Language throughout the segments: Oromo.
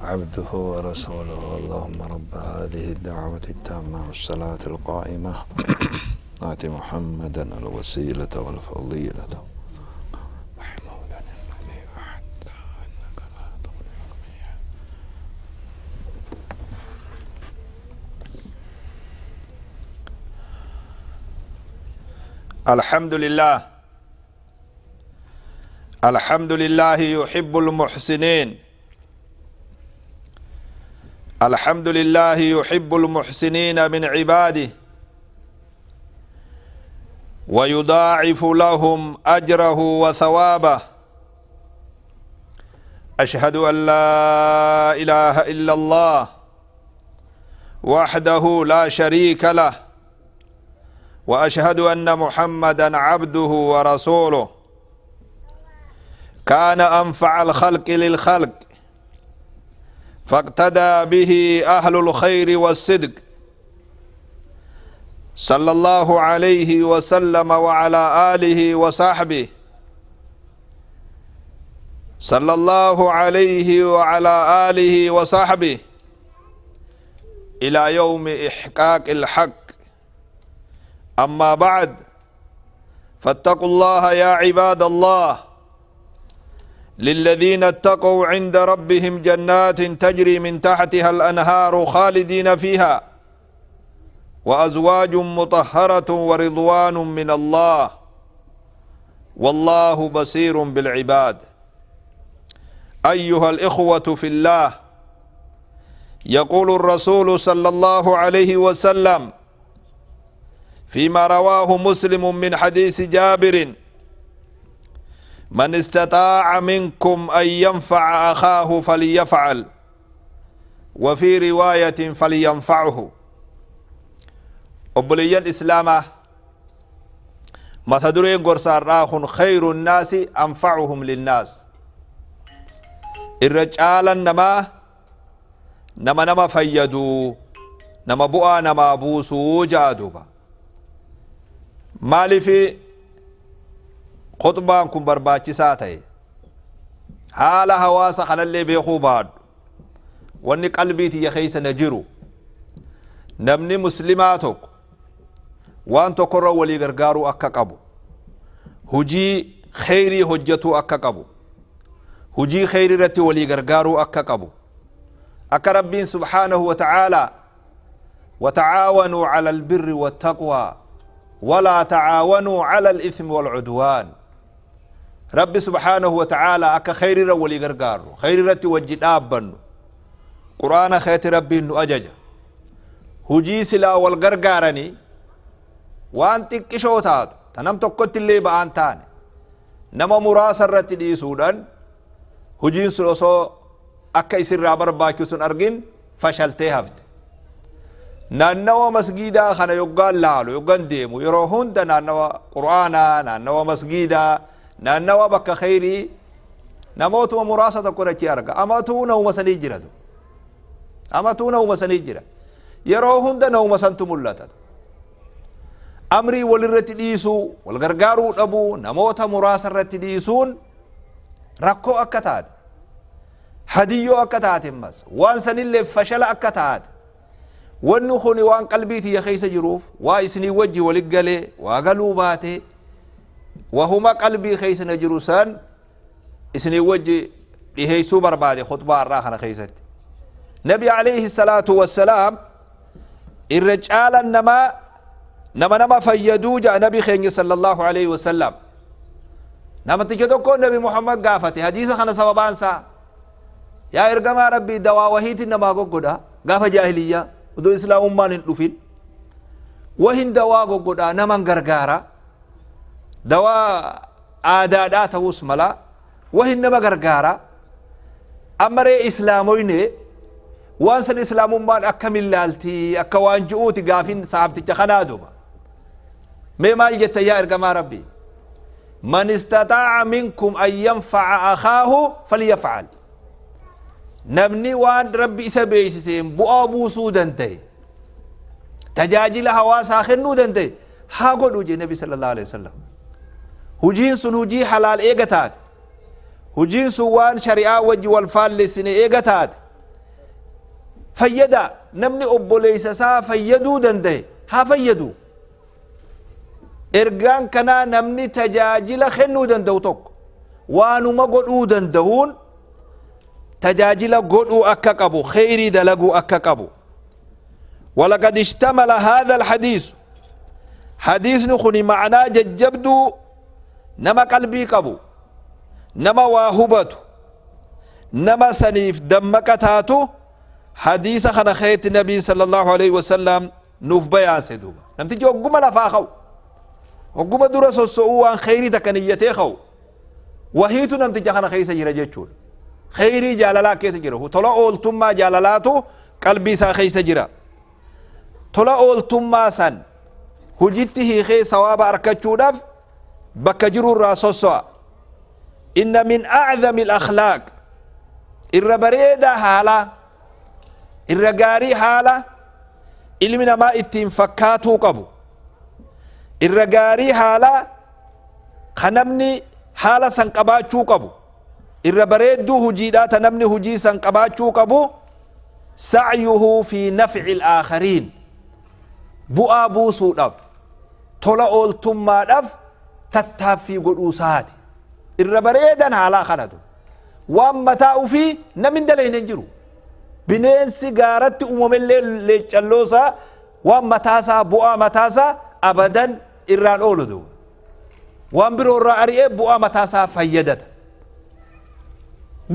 عبده ورسوله. اللهم رب هذه الدعوة التامة والصلاة القائمة آت محمدا الوسيلة والفضيلة محمودا الذي وعدته إنك لا تخلف الميعاد. الحمد لله، الحمد لله يحب المحسنين، الحمد لله يحب المحسنين من عباده ويضاعف لهم أجره وثوابه. أشهد أن لا إله إلا الله وحده لا شريك له، وأشهد أن محمدا عبده ورسوله. كان أنفع الخلق للخلق، فاقتدى به أهل الخير والصدق، صلى الله عليه وسلم وعلى آله وصحبه، صلى الله عليه وعلى آله وصحبه إلى يوم إحقاق الحق. أما بعد، فاتقوا الله يا عباد الله. للذين اتقوا عند ربهم جنات تجري من تحتها الأنهار خالدين فيها وأزواج مطهرة ورضوان من الله، والله بصير بالعباد. أيها الإخوة في الله، يقول الرسول صلى الله عليه وسلم فيما رواه مسلم من حديث جابر: من استطاع منكم أن ينفع أخاه فليفعل، وفي رواية فلينفعه. أبلي الإسلام ما تدري قرصار خير الناس أنفعهم للناس. الرجال نما نما نما فيدو نما بؤا نما بوسو جادوبا. مالي في خطبان كن barbaachisaa ta'e haala hawaasa kanallee beekuu baadhu. Wanni qalbii tiyya keessa na jiru, namni muslimaa tokko waan tokkorra walii gargaaruu akka qabu, hujii kheyrii hojjetuu akka qabu, hujii kheyrii irratti walii gargaaruu akka qabu, akka Rabbiin subhaanahu wa ta'aalaa وتعاونوا على البر والتقوى ولا تعاونوا على الإثم والعدوان. رب سبحانه وتعالى أكا خير ولي غرغارو خير رتي وجد آبنو قرآن خير ربي إنه أجج هجي سلا والغرغارني وان تكشو تاتو تنم تقوت اللي بآن تاني نما مراسر رتي دي سودان هجين سلوسو أكا يسر رابر باكيوسون أرغين فشلتي هفت. naannawa masgiidaa kana yoggaan laalu yoggaan deemu yeroo hunda naannawa qur'aanaa naannawa masgiidaa naannawa bakka kheyrii namootuma muraasa tokko achi arga. Amatuu nama sanii jira, amatuu nama sanii jira, yeroo hunda nama santu mul'ata. Amrii walirratti dhiisuu wal gargaaruu dhabuu namoota muraasa irratti dhiisuun rakkoo akka taate, hadiyyoo akka taate, ammas waan sanillee fashala akka taate. Wanni kun waan qalbii tiyya keessa jiruuf waa isinii wajji walit galee waa galuu baate wahuma qalbii keessa na jiru san isinii wajji dhiheessuu barbaade khutbaa irraa kana keessatti. Nabi alayhi salaatu wassalaam irra caalan namaa nama nama fayyaduu ja'a nabi keenya sallallahu alayhi wasallam. Namticha tokko Nabi Muhammad gaafate hadiisa kana sababaan isaa, yaa ergamaa Rabbii dawaa wahiitiin namaa goggodha gaafa jaahiliyyaa odoo islaamummaan hin dhufin wahin dawaa goggodhaa naman gargaara dawaa aadaadhaa ta'us mala wahin nama gargaara. Ammaree islaamoyne waan san islaamummaan akkamin laaltii akka waan ji'uuti gaafin sahabticha kanaa duba. Mee maal jetta yaa ergamaa Rabbii? من استطاع منكم أن ينفع أخاه فليفعل. Namni waan Rabbi isa beeksiseen bu'aa buusuu danda'e tajaajila hawaasaa kennuu danda'e haa godhu jee Nabi sallallahu alaihi wasallam. Hujiin sun hujii halaal eega taate, hujiin sun waan shari'aa wajji wal faallessine eega taate. Fayyada namni obboleessa isaa fayyaduu danda'e haa fayyadu. Ergaan kanaa namni tajaajila kennuu danda'u tokko waanuma godhuu danda'uun tajaajila godhuu akka qabu, kheyrii dalaguu akka qabu. ولقد اشتمل هذا الحديث، حديث خني معناه ججبدو نما قلبي قبو، نما واهبتو، نما سنيف دمك تاتو. حديث خنا خيت النبي صلى الله عليه وسلم نوف بيان سيدوبا. نمتجي وقم لفاخو وقم درس السؤال عن خيري تكنيتي خو وهيتو نمتجي خنا خير سجرة جتشول خيري جالالا كيس جرة طلع أولتما جالالاتو قلبي سا خير سجرة طلع أولتما سن هجته خير ثواب أركتشودف بكجر الرأس. إن من أعظم الأخلاق الربريدة حالة الرجاري حالة إلمنا ما إتين فكاتو قبو الرجاري حالة خنمني حالة سنقباتشو قبو الربريدو هجيدا تنمني هجي سنقباتشو قبو سعيه في نفع الآخرين بؤا بوسو دف طلع أولتما دف تتافي قدوسات الربريدا حالة خندو وان متاعو في نمن دلين انجرو bineensi gaaratti uumamellee leeccalloosaa waan mataasaa bu'aa mataasaa abadan irraan oolu duuba. Waan biroo irraa ari'ee bu'aa mataasaa fayyadata.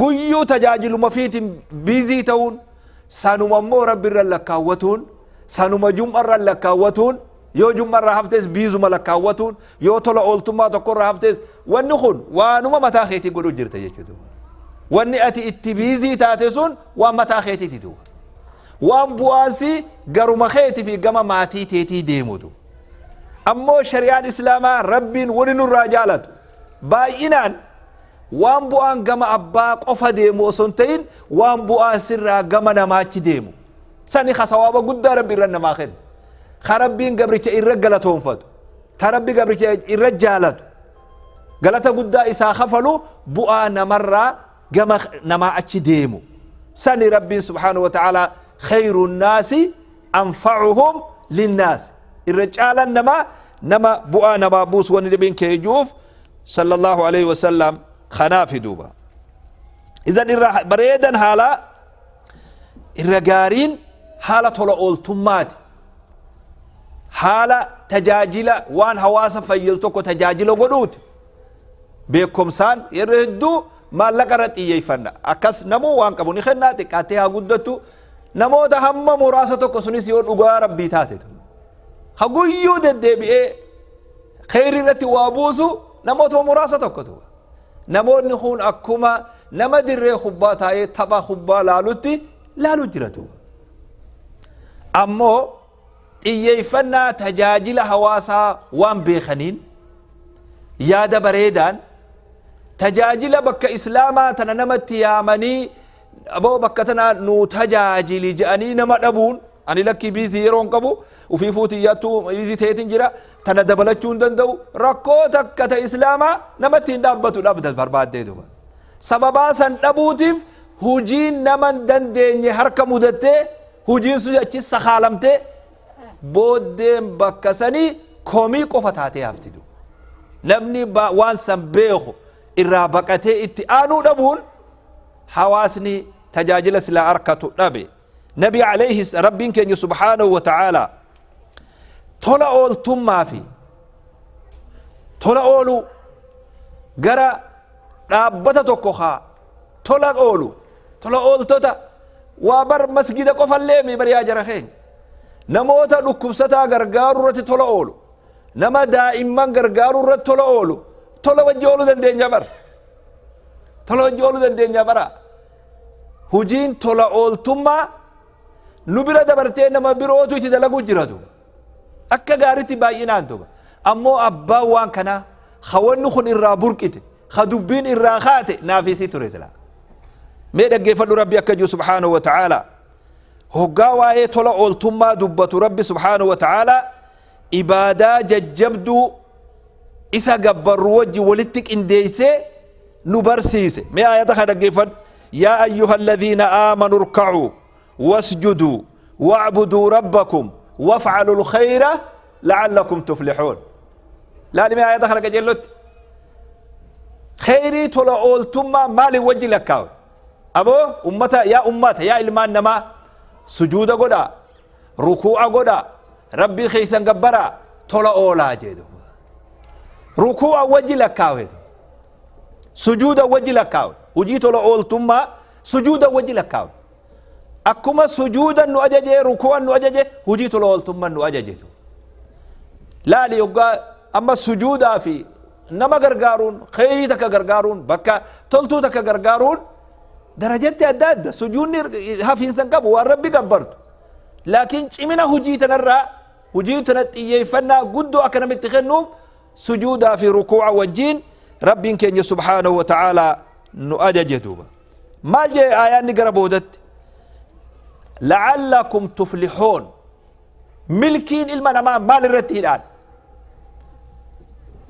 Guyyuu tajaajiluma fiitiin biizii ta'uun sanuma immoo rabbi irra lakkaawwatuun sanuma jum'a irra lakkaawwatuun yoo jum'a irraa haftes biizuma lakkaawwatuun yoo tola ooltummaa tokko irraa haftes wanni kun waanuma mataa keetii godhuu jirta jechuudha. Wanni ati itti biizii taate sun waan mataa keetiiti duuba. Waan bu'aansi garuma keetii fi gama maatii teetii deemutu. Ammoo shari'aan islaamaa rabbiin wani nurraa jaalatu baay'inaan waan bu'aan gama abbaa qofa deemu osoo hin ta'in waan bu'aan sirraa gama namaachi deemu. Sani sawaaba guddaa rabbi irra namaa kennu. Ka rabbiin gabricha irra galatoonfatu. Ta rabbi gabricha irra jaalatu. Galata guddaa isaa kafalu bu'aa namarraa gama namaa achi deemu. Sani rabbiin subhaanahu wa ta'ala khayru nnaasi anfa'uhum linnaas. Irra caalan namaa nama bu'aa namaa buusu wanni dhibiin kee juuf sallallahu alayhi wa sallam kanaafi duuba. Idan irra bareedan haala irra gaariin haala tola ooltummaati. Haala tajaajila waan hawaasa fayyadu tokko tajaajila godhuuti. Beekumsaan yeroo hedduu maallaqa irratti xiyyeeffanna. Akkas namuu waan qabu ni kennaa xiqqaattee haa guddattu. Namoota hamma muraasa tokko sunis yoo dhugaa rabbii taate. Haguyyuu deddeebi'ee kheyrii irratti waa buusu namoota muraasa tokkotu. Namoonni kun akkuma nama dirree kubbaa taa'ee tapha kubbaa laalutti laalu jiratu. Ammoo xiyyeeffannaa tajaajila hawaasaa waan beekaniin yaada bareedaan tajaajila bakka islaamaa tana namatti yaamanii aboo bakka tana nu tajaajili jedhanii nama dhabuun ani lakkii biizii yeroo hin qabu ufii fuutiyyaattuu biizii ta'eetiin jira tana dabalachuu hin danda'u rakkoo takka ta islaamaa namatti hin dhaabbatu dhabda barbaaddee duba. Sababaa san dhabuutiif hujiin nama hin dandeenye harka mudattee hujiin sun achi sakaalamtee booddeen bakka sanii komii qofa taatee hafti duba. Namni waan san beeku irraa baqatee itti aanuu dhabuun hawaasni tajaajila silaa harkatu dhabe. Nabi alayhi rabbiin keenya subhaanahu wa ta'ala tola ooltummaa fi tola oolu gara dhaabbata tokko haa tola oolu tola ooltota waa bar masgida qofallee mi bariyaa jara keenya namoota dhukkubsataa gargaaruu irratti tola oolu nama daa'imman gargaaruu irratti tola oolu tola wajji ooluu dandeenya bara tola wajji ooluu dandeenya bara hujiin tola ooltummaa nu bira dabartee nama birootu itti dalaguu jira duuba akka gaariitti baay'inaan duuba ammoo abbaan waan kanaa hawanni kun irraa burqite ha dubbiin irraa kaate naafisii ture silaa mee dhaggeeffadhu rabbi akka jiru subhaanahu wa ta'ala hoggaa waa'ee tola ooltummaa dubbatu rabbi subhaanahu wa ta'ala ibaadaa jajjabduu isa gabbarru wajji walitti qindeessee nu barsiise. Mee ayata kana dhaggeeffadhu: yaa ayyuha alladhiina aamanuu irkacuu واسجدوا واعبدوا ربكم وافعلوا الخير لعلكم تفلحون. لا لما آية دخلك جلت خيري تلا أولتما مالي وجه لكاو أبو أمتا يا أمتا يا إلمان نما سجود قدا ركوع قدا ربي خيسا قبرا تلا أولا جيدو ركوع وجه لكاو سجود وجه لكاو وجي تلا أولتما سجود وجه لكاو أكما سجودا نؤججه ركوعا نؤججه وجي تلا أولتما نؤججه لا ليقا أما سجودا في نما غرغارون خيري تك غرغارون بكا تلتو تك غرغارون درجات أداد سجون هافين سنقب والربي قبرت لكن چمنا هجيتنا الرا هجيتنا تيفنا قدو أكنا متخنو سجودا في ركوع والجين ربي كان سبحانه وتعالى نؤججه دوبا ما جاء آيان نقربودت لعلكم تفلحون ملكين المنا ما مال الرتي الآن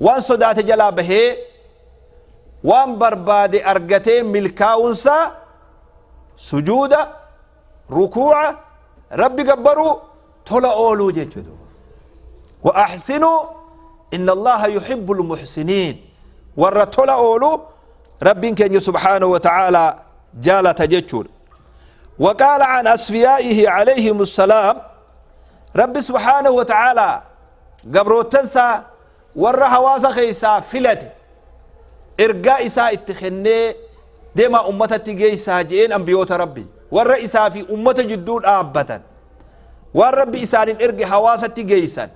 وان صدات جلا به وان برباد أرقتين ملكاونسا سجودا ركوع ربي قبروا تلا أولو جدو وأحسنوا إن الله يحب المحسنين ور تلا أولو ربي كان سبحانه وتعالى جال تججل. وقال عن أصفيائه عليهم السلام ربي سبحانه وتعالى قبرو تنسى ور هواسا خيسا فلت إرقاء إساء اتخني ديما أمتا تجيسا جئين أنبيوت ربي ور إساء في أمة جدون آبتا ور ربي إسان إرقي هواسا تجيسا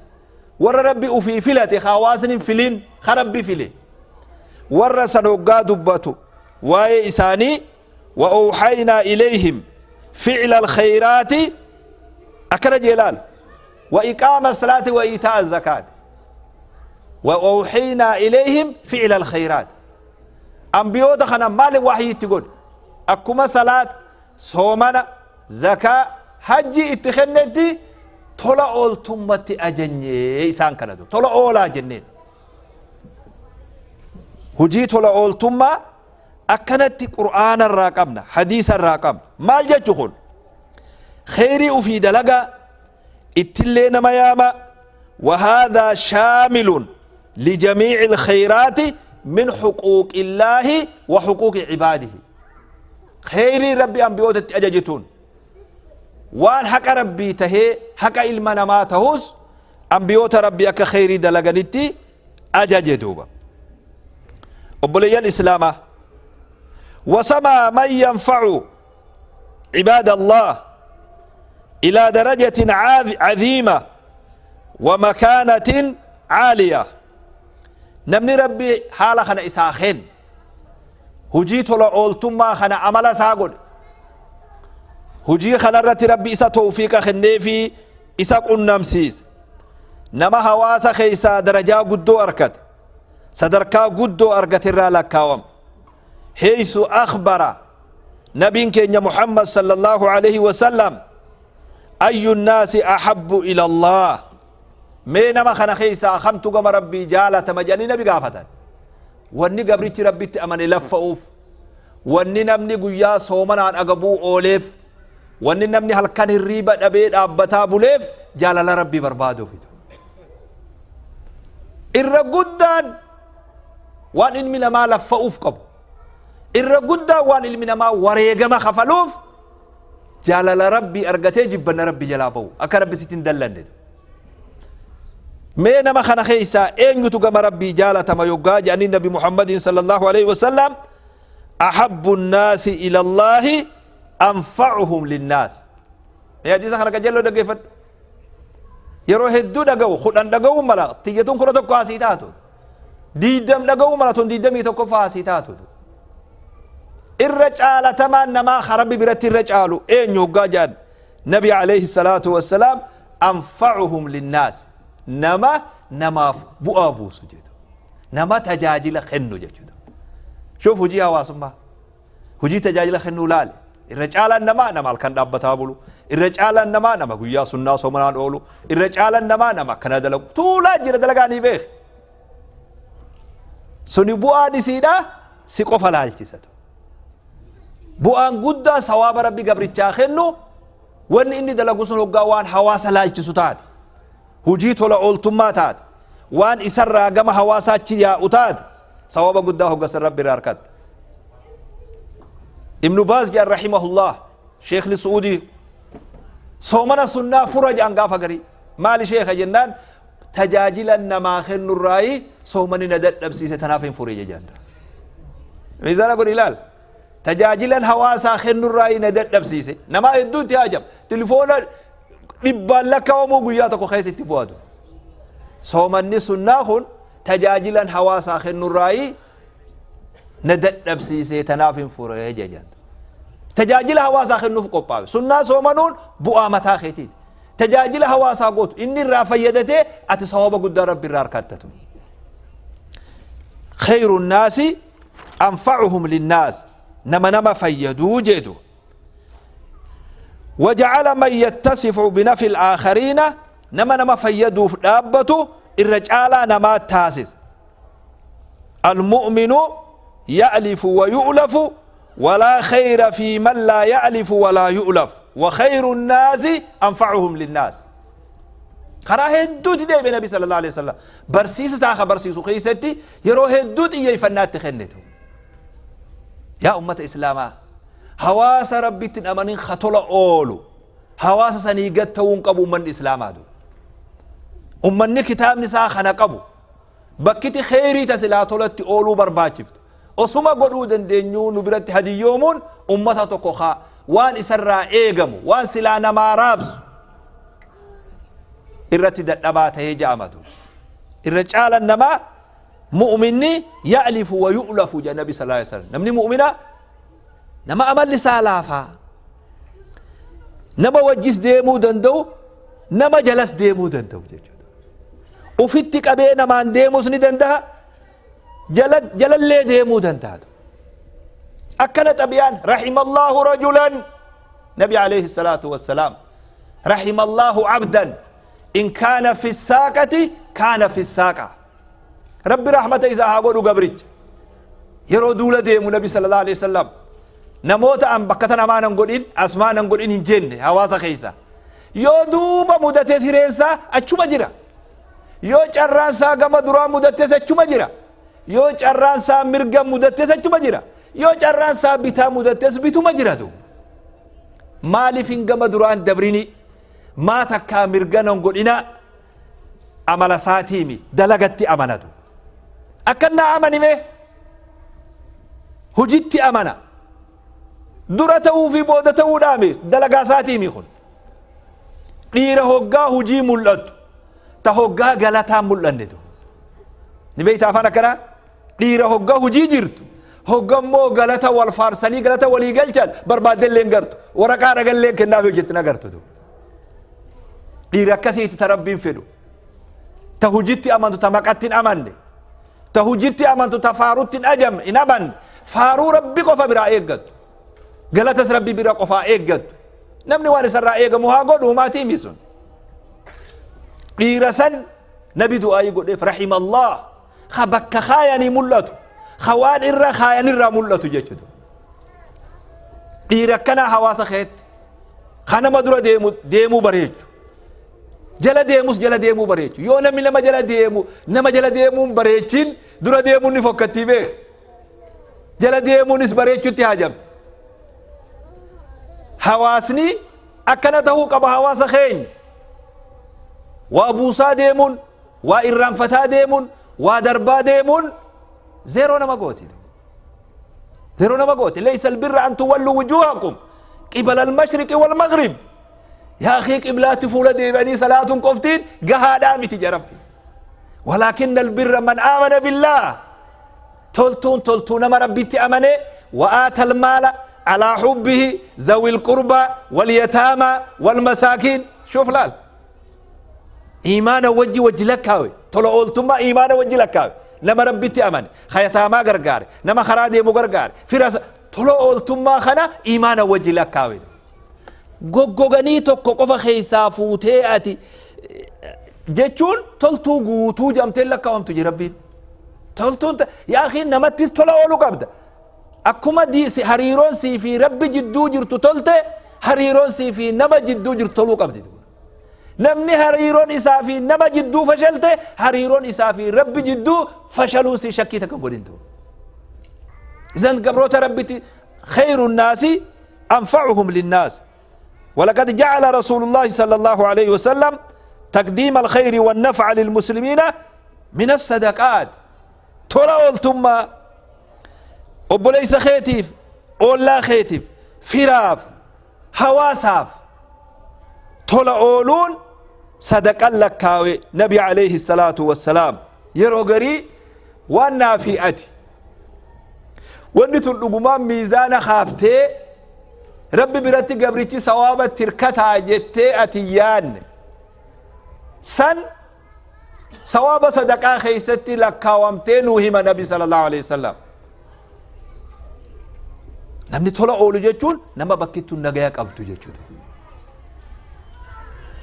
ور ربي أفي فلت خواسن فلين خربي فلين ور سنوغا دبتو واي إساني وأوحينا إليهم فعل الخيرات أكرا جلال وإقام الصلاة وإيتاء الزكاة وأوحينا إليهم فعل الخيرات أنبيو دخنا مال وحي تقول أكما صلاة صومنا زكاة حج اتخنتي طلع أول تمتي أجني إسان كندو طلع أول أجنين هجي طلع أول تما أكنت قرآن الراقمنا حديث الراقم مال جتخل خيري أفيد لغا اتلين مياما وهذا شامل لجميع الخيرات من حقوق الله وحقوق عباده خيري ربي أنبيوت أججتون وان حق ربي تهي حق إلمنا ما تهوس أنبيوت ربي أك خيري دلغنتي أججتوبا أبولي الإسلام وسمى من ينفع عباد الله إلى درجة عظيمة ومكانة عالية نمني ربي حالة خنا إساخين هجيت لأولتما خنا عمل ساقل هجي خنا رتي ربي إسا توفيق خني في إسا قنمسيس نما هواسا خيسا درجة قدو أركت صدركا قدو أركت الرالكاوم حيث أخبر نبي كenya محمد صلى الله عليه وسلم أي الناس أحب إلى الله مينما خنا خيسا خمتو قم ربي جالة مجاني نبي قافتا واني قبرتي ربي تأمني لفأوف واني نمني قيا صومنا عن أقبو أوليف واني نمني هل كان الريبة أبيد أبتا بوليف جالة ربي بربادو فيتو إرقودان وان إنمي لما لفأوف قبو إرقودا وان إلمنا ما وريقما خفلوف جالل ربي أرقتي جبنا ربي جلابو أكا ربي ستين دلن مينما ما خنا خيسا إن يتقم ربي جالة ما يقاج أن النبي محمد صلى الله عليه وسلم أحب الناس إلى الله أنفعهم للناس يا دي سخنا كجلو دقيفت يروح الدو دقو خدان دقو ملا تيجتون كرة تقاسيتاتو ديدم دقو ملا تون ديدم يتقفاسيتاتو الرجال تمان ما خرب برت الرجال إن يوجد نبي عليه الصلاة والسلام أنفعهم للناس نما نما بؤابو سجد نما تجاجل خنو جد شوف هجي هواسما هجي تجاجل خنو لال الرجال نما نما كان دابتابلو الرجال نما نما قياس الناس ومنان أولو الرجال نما نما كان دلق طولا جرى دلقاني بيخ سني بؤاني سيدا سيقف لالتي ستو بؤان قدا ثواب ربي قبرتشا خنو Wanni inni dalagu sun hoggaa waan hawaasa laalchisu taate, hujii tola ooltummaa taate, waan isarraa gama hawaasaatti yaa'u taate, sawaba guddaa hoggasan Rabbi irraa harkatta. Ibnu Baaz jedhan rahimahullah, sheekni Su'uudii, soomana sunnaa fura jedhan gaafa garii. Maali sheeka jennaan, tajaajila namaa kennurraayi soomani na dadhabsiise, tanaaf hin fure jedhan. Miizaana godhi ilaal. Tajaajilan hawaasaa kennurraayi na dadhabsiise. Namaa hedduutti haajam. Tilifoona dhibbaan lakkaa'amuu guyyaa tokko keessatti itti bu'atu. Soomanni sunnaa kun tajaajilan hawaasaa kennurraayi na dadhabsiise, tanaaf hin fure jedhan. Tajaajila hawaasaa kennuuf qophaa'e. Sunnaa soomanuun bu'aa mataa keetiiti. Tajaajila hawaasaa gootu inni irraa fayyadatee ati sawaba guddaa Rabbi irraa harkattatu. Khayru nnaasi anfa'uhum linnaas, nama nama fayyaduu jedhu. وجعل من يتصف بنفي الآخرين، نما نما فيدو دابته الرجال نما تاسس. المؤمن يألف ويؤلف، ولا خير في من لا يألف ولا يؤلف، وخير الناس أنفعهم للناس. karaa hedduuti deebi'e Nabi sallallahu alaihi wasallam. Barsiisa isaa ka barsiisu keessatti yeroo hedduu xiyyeeffannaatti kennitu. Yaa ummata Islaamaa, hawaasa Rabbitti hin amanin ka tola oolu hawaasa sanii gad ta'uu hin qabu ummanni Islaamaa dura. Ummanni kitaabni isaa kana qabu bakkiti kheyrii tasilaa tolatti ooluu barbaachiftu. Osuma godhuu dandeenyuu nu biratti hadiyyoomuun ummata tokko haa waan isarraa eegamu, waan silaa namaa raabsu irratti dadhabaa tahee ja'amatu. Irra caalan namaa mu'minni ya'lifu wa yu'lafu jedha Nabi sallallahu alaihi wasallam. Namni mu'mina nama amalli isaa laafaa, nama wajjis deemuu danda'u, nama jalas deemuu danda'u jechuudha. Ufitti qabee namaan deemuus ni danda'a, jalallee deemuu danda'a. Akkana xabiyaan rahimallahu rajulan, Nabi alayhi salaatu wassalaam, rahimallahu abdan in kaana fi saaqati kaana fi saaqa. Rabbi rahmata isaa haa godhu gabricha. Yeroo duula deemu Nabi sallallahu alaihi wasallam namoota an bakka tana maanan godhin, as maanan godhin hin jenne hawaasa keessa. Yoo duuba mudatees hireensaa achuma jira. Yoo carraan isaa gama duraa mudatees achuma jira. Yoo carraan isaa mirga mudatees achuma jira. Yoo carraan isaa bitaa mudatees bituma jira du. Maaliif hin gama duraan dabrini? Maa takkaa mirga nan godhina? Amala isaatiimi dalagatti amanatu. Akkan naa amanime hojitti amana. Dura ta'uu fi booda ta'uudhaami dalagaa isaatiimi kun. Dhiira hoggaa hujii mul'attu ta hoggaa galataan mul'annetu. Ni beektaa afaan akkanaa? Dhiira hoggaa hujii jirtu, hoggammoo galata wal faarsanii galata walii galchan barbaaddellee hin gartu. Waraqaa ragallee kennaaf hojjetti na gartu. Dhiira akkasiiti ta Rabbiin fedhu. Ta hujitti amantu, ta maqatti hin amanne. Ta hujitti amantu, ta faarutti hin ajamne, hin amanne. Faaruu Rabbi qofa biraa eeggattu. Galatas Rabbi bira qofaa eeggattu. Namni waan isarraa eegamu haa godhu, maatii himi sun. Dhiira san Nabi du'aayii godheef, rahimallah, ka bakka kaayanii mul'atu, ka waan irra kaayanirraa mul'atu jechuudha. Dhiira akkanaa hawaasa keetti ka nama dura deemu deemuu bareechu, jala deemus jala deemuu bareechu. Yoo namni nama jala deemu, nama jala deemuun bareechin, dura deemuun ni fokkattii beek. Jala deemuunis bareechutti haajamti. Hawaasni akkana ta'uu qaba hawaasa keenya. Waa buusaa deemuun, waa irraanfataa deemuun, waa darbaa deemuun zeeroo nama gooti. Zeeroo nama gooti. Laysa albirra an tuwallu wujuhakum qibala almashriqi wal maghrib. Yaa akii, qiblaatti fuula deebi'anii salaatuun qoftiin gahaadhaa miti jarabbi. Walaakinna albirra man aamana billaah. Toltuun toltuu nama Rabbitti amane, wa'aata almaala alaa hubbihi zawil qurbaa wal yataamaa wal masaakiin. Shuuf laal. Iimaana wajji wajji lakkaawe. Tola ooltummaa iimaana wajji lakkaawe. Nama Rabbitti amane, hayataamaa gargaare, nama karaa deemu gargaare, fira tola ooltummaa kana iimaana wajji lakkaawe. Goggoganii tokko qofa keessaa fuutee ati jechuun toltuu guutuu jedhamtee lakkaawamtu jira Rabbiin. Toltuun yaa akhi, namattis tola ooluu qabda. Akkuma hariiroon sii fi Rabbi jidduu jirtu tolte, Hariiroon sii fi nama jidduu jirtu toluu qabdi. Namni hariiroon isaa fi nama jidduu fashalte, hariiroon isaa fi Rabbi jidduu fashaluun si shakkii takka godhin. Isan gabroota Rabbitti خير الناس أنفعهم للناس. ولقد جعل رسول الله صلى الله عليه وسلم تقديم الخير والنفع للمسلمين من الصدقات. ترى قلتم أبوليس خيتيف أولا خيتيف فراف حواساف ترى أولون صدق لك كاوي نبي عليه الصلاة والسلام يروغري وانا في أتي wanni tun dhugumaan miizaana kaaftee Rabbi biratti gabrichi sawaaba tirkataa jettee ati yaanne san sawaaba sadaqaa keeysatti lakkaawamtee nuu hima Nabi sallallahu alaihi wasallam. Namni tola oolu jechuun nama bakkittuun nagaya qabdu jechuudha.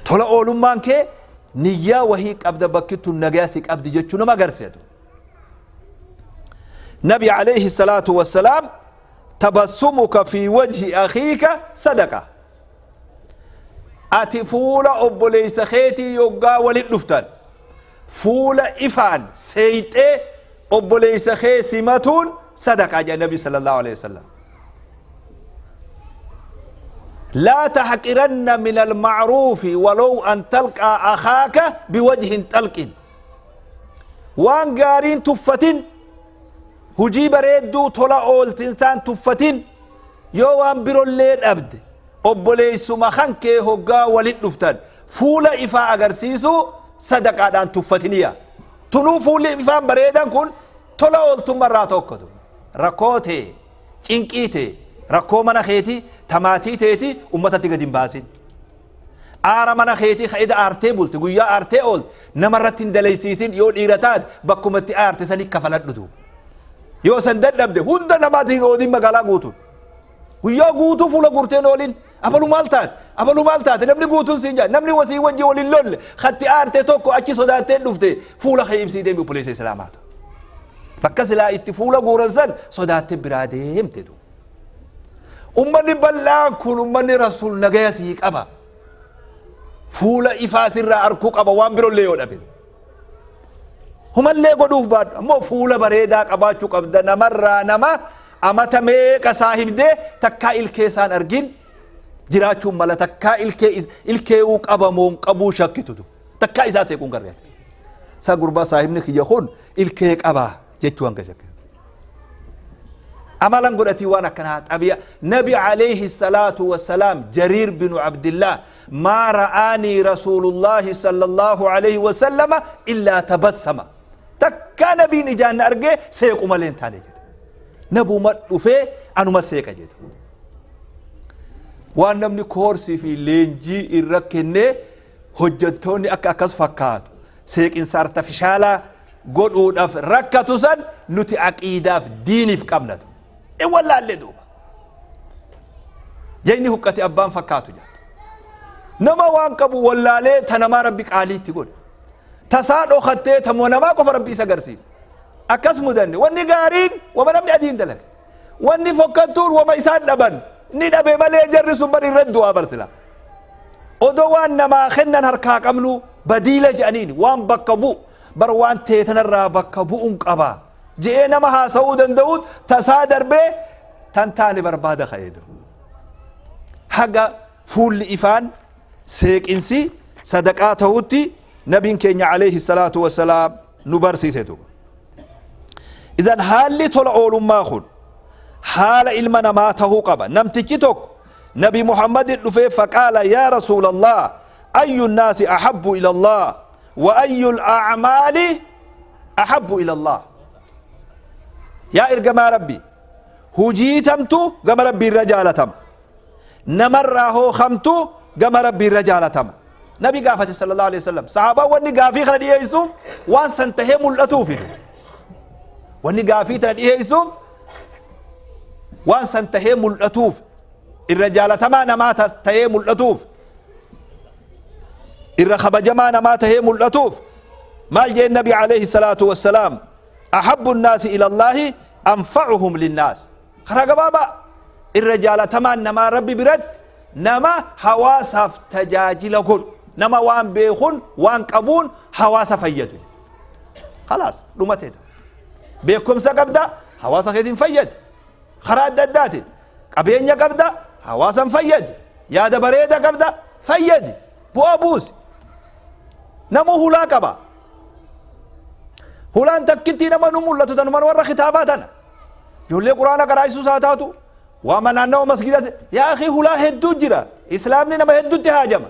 Tola oolummaan kee niyyaa wahii qabda, bakkittuun nagaya si qabdi jechuu nama agarsiisa. نبي عليه الصلاة والسلام تبسمك في وجه أخيك صدقة. أتي فولا أبوليس خيتي يوغا ولد دفتن فولا إفان سيتي أبوليس خي سمتون صدقة يا نبي صلى الله عليه وسلم. لا تحقرن من المعروف ولو أن تلقى أخاك بوجه تلق. وان قارين تفتن hujii bareedduu tola ooltinsaan tuffatin, yoo waan birollee dhabde obboleessuma kan kee hoggaa walit dhuftan fuula ifaa agarsiisu sadaqaadhaan tuffatiniya. Tunuu fuulli ifaan bareedan kun tola ooltummarraa tokkotu. Rakkoo tee, cinqii tee, rakkoo mana keetii tamaatii teeti ummatatti gadi hin baasin. Aara mana keetii ka'ida aartee bulte, guyyaa aartee oolte namarratti hin dalaysiisin. Yoo dhiira taate bakkumatti aarte sanii kafaladhutu. Yoo san dadhabde hunda namaatiin hin oodin, magaalaa guutuun guyyaa guutuu fuula guurteen oolin, abalu maal taate, abalu maal taate, namni guutuun siin jaa, namni wasii wajji waliin lolle khatti aarte tokko achi sodaattee dhufte fuula kee ibsii deemi. Obboleessa islaamaatu bakka silaa itti fuula guuran san sodaattee biraa deemte. Ummanni bal'aan kun ummanni Rasuul nagaya sii qaba, fuula ifaa sirraa arkuu qaba. Waan birollee yoo dhabe, humallee godhuuf baadhu, ammoo fuula bareedaa qabaachuu qabda. Namarraa nama amata meeqa saahibdee takkaa ilkee isaan argin jiraachuun mala, takkaa ilkee ilkeewuu qabamoon qabuu shakkitutu takkaa isaa seequun garreete isaa gurbaa saahibni kiyya kun ilkee qabaa jechuu hanga shakkitu amalan godhatii waan akkanaa xabiya. Nabi alayhi salaatu wassalaam Jariir binu Abdillah ما رآني رسول الله صلى الله عليه وسلم إلا تبسم. تكا نبي نجان أرجع سيق مالين تاني جد نبو ما دفه أنو ما سيق جد waan namni koorsii fi leenjii irra kennee hojjettoonni akka akkas fakkaatu seeqinsa artifishaalaa godhuudhaaf rakkatu san nuti aqiidaaf diiniif qabnatu in wallaallee duuba jayni huqqate abbaan fakkaatu jedha. Nama waan qabu wallaalee ta namaa Rabbi qaaliitti godhe, tasaa dhokattee tamoo namaa qofa Rabbi isa agarsiisa. Akkas mudanne wanni gaariin wama namni adiin dalage, wanni fokkattuun wama isaan dhaban ni dhabe malee jarri sun bar irra du'aa barsila. Odoo waan namaa kennan harkaa qabnu badiila jedhaniin waan bakka bu'u bar waan teetanarraa bakka bu'uun qaba je'ee nama haasa'uu danda'uut tasaa darbee tan taane barbaada ka'eedu. Haga fuulli ifaan seeqinsi sadaqaa ta'utti nabiin keenya alayhi salaatu wassalaam nu barsiise duuba. Idan haalli tola oolummaa kun haala ilma namaa tahuu qaba. Namtichi tokko Nabi Muhammadin dhufee faqaala yaa rasuula Allah, ayyu nnaasi ahabbu ila Allah wa ayyu al'acmaali ahabbu ila Allah? Yaa ergamaa Rabbi, hujii tamtu gama Rabbii irra jaalatama, namarraa hoo kamtu gama Rabbii irra jaalatama? Nabi gaafate sallallahu alaihi wasallam. Sahaabaan wanni gaafii kana dhiyeessuuf waan san tahee mul'atuufi. Wanni gaafii tana dhiyeessuuf waan san tahee mul'atuuf, irra jaalatamaa namaa tahee mul'atuuf, irra kabajamaa namaa tahee mul'atuuf. Maal jeen Nabi alayhi salaatu wassalaam? أحب الناس إلى الله أنفعهم للناس. Karaa gabaabaa irra jaalatamaan namaa Rabbi biratti Nama hawaasaaf tajaajila godhu, nama waan beekuun waan qabuun hawaasa fayyadu. Khalaas, dhumateeta. Beekumsa qabda, hawaasa keetiin fayyadi karaa adda addaatiin. Qabeenya qabda, hawaasan fayyadi. Yaada bareeda qabda, fayyadi, bu'aa buusi. Namuu hulaa qaba. Hulaan takkittii nama nu mul'atu tanuman warra kitaabaa tana, ijoollee Quraana qaraayisuus haa taatu, waama naannawa masgidaati. Yaa akhi, hulaa hedduu jira. Islaamni nama hedduutti haajama,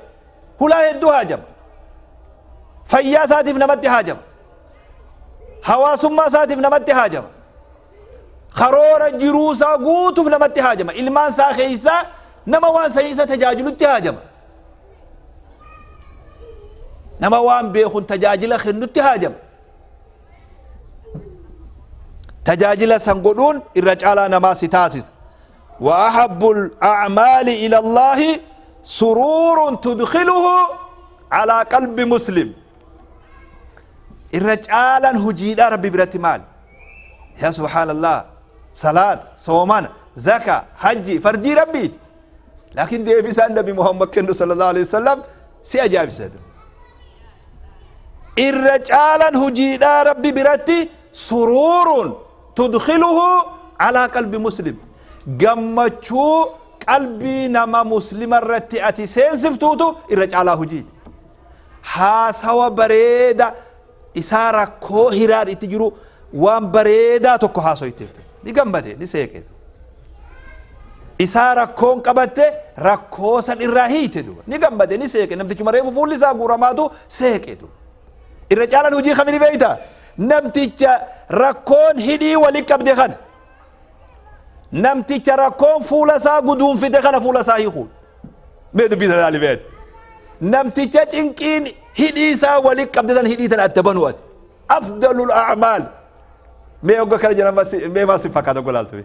hulaa hedduu haajama. Fayyaa isaatiif namatti haajama, hawaasummaa isaatiif namatti haajama, karoora jiruu isaa guutuuf namatti haajama, ilmaan isaa keessaa nama waan sanii isa tajaajilutti haajama, nama waan beekun tajaajila kennutti haajama. Tajaajila san godhuun irra caalaa namaa si taasisa. وأحب الأعمال إلى الله سرور تدخله على قلب مسلم. Irra caalaan hujiidha Rabbi biratti maal? Ya subhaanallah, salaat, soomana, zaka, hajji fardii Rabbiiti. Laakiin deebisaan Nabi Muhammad kennu sallallahu alaihi wasallam si ajaa'ibsiisa. Irra caalaan hujiidha Rabbi biratti suruurun tudkiluhu alaa qalbi muslim, gammachuu qalbii nama muslima irratti ati seensiftuutu irra caalaa hujiiti. Haasawa bareeda isaa rakkoo hiraan itti jiru waan bareedaa tokko haasoyteef ni gammade, ni seeqe. Isaa rakkoon qabatte, rakkoo san irraa hiite duba ni gammade, ni seeqe. Namtichi mareefu fuulli isaa guuramaatu seeqe duba. Irra caalaan hujii kamini beeyta? Namticha rakkoon hidhii wali qabde kana, namticha rakkoon fuula isaa guduunfite kana fuula isaa hiikuun. Mee dubbii sana ilaali beeti. Namticha cinqiin hidhii isaa wali qabde tan hidhii tan adda banu ati afdalul a'maal. Mee hogga kana jedhan mee maal si fakkaata golaaltu?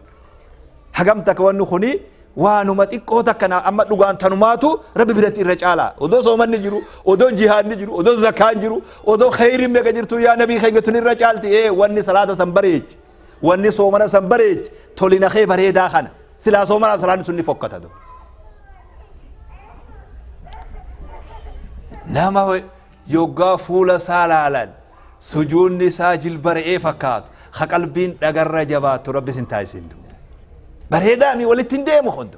Hagam takka wanni kuni waanuma xiqqoo takka na amma dhugaan tanumaatu Rabbi biratti irra caalaa. Odoo soomanni jiru, odoo jihaadni jiru, odoo zakaan jiru, odoo kheyriin meeqa jirtu, yaa Nabii keenya, tun irra caalti. Ee, wanni salaata san bareechi, wanni soomana san bareechi tolina kee bareedaa kana. Silaa soomanaaf salaanni sun ni fokkata. Nama yoggaa fuula isaa laalan sujuunni isaa jilba re'ee fakkaatu, ka qalbiin dhagarra jabaattu Rabbi sin taasisin. Bareedaa mi? Walitti hin deemu kun,